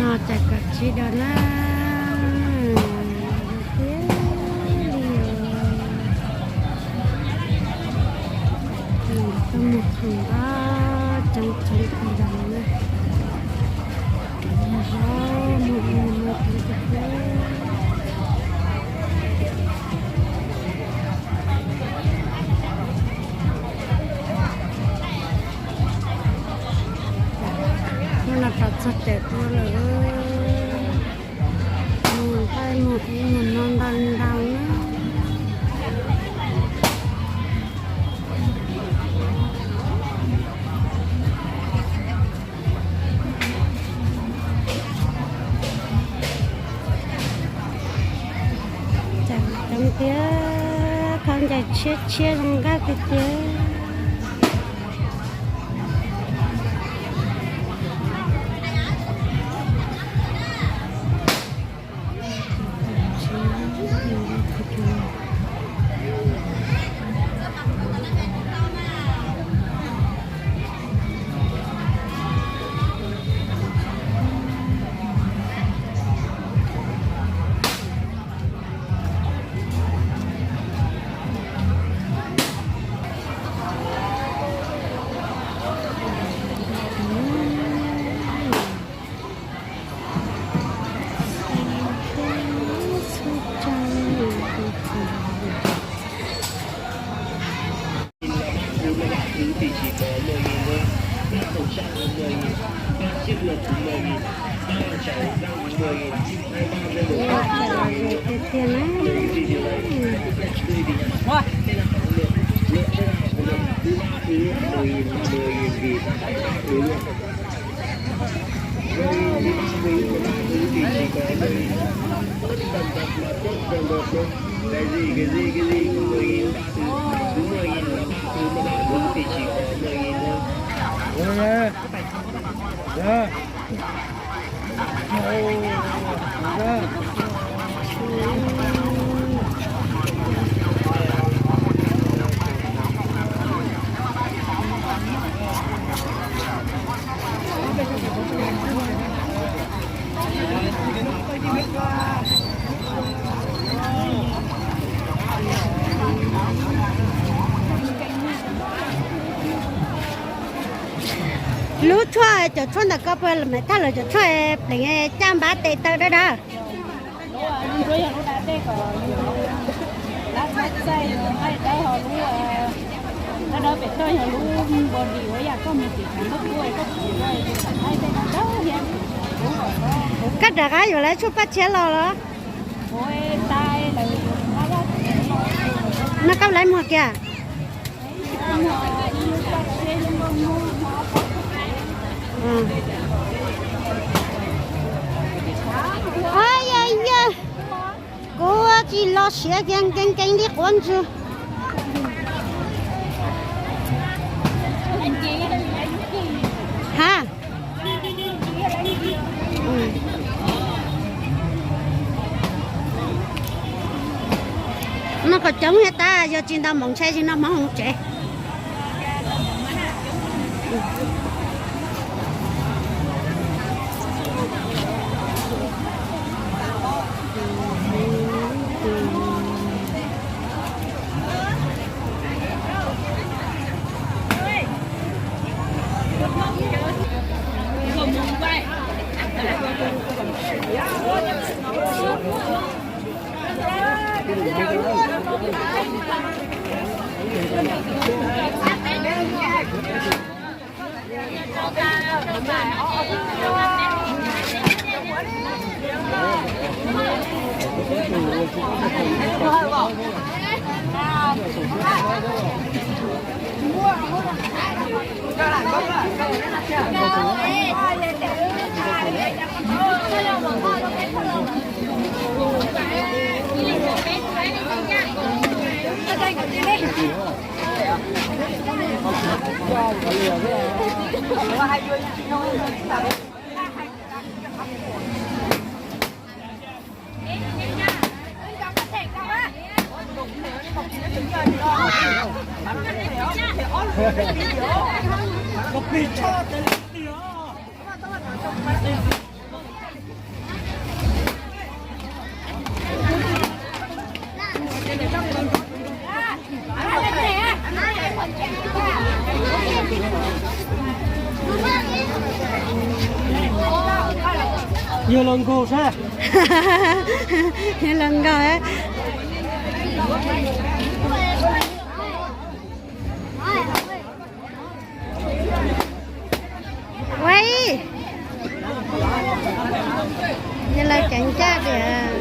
Cas kom tsis dog na, tiag li os. Tau mus qhov nto coob coob kawg nkaus na. Yog mus mus mus tus tiag tiag. Hnub no rov txog tsev tuaj lawm. Mus nqaij mus ub mus no ntau ntau na. Cas coob tiag, khaub ncaws tshiab tshiab zoo nkauj tiag tiag. Tiag tiag na. Lub tshuaj, cov tshuaj ntawm ko puas mam thaj lawv cov tshuaj pleev caj npab tes taw dawb dawb? Koj rov qab yuav lawv tshuaj paj tshiab los los? No koj lawv muag kiag. Yog yog, kuv tsis los siav kiag nkees nkees li quav ntswg. Ha. Noj kom coob thiab tab, yog tsis ntau hmoov ntshai tsis noj hmoov tsev. Yog los nkaug sab. Yog los nkaug. Ua, yog los ceev caj tias.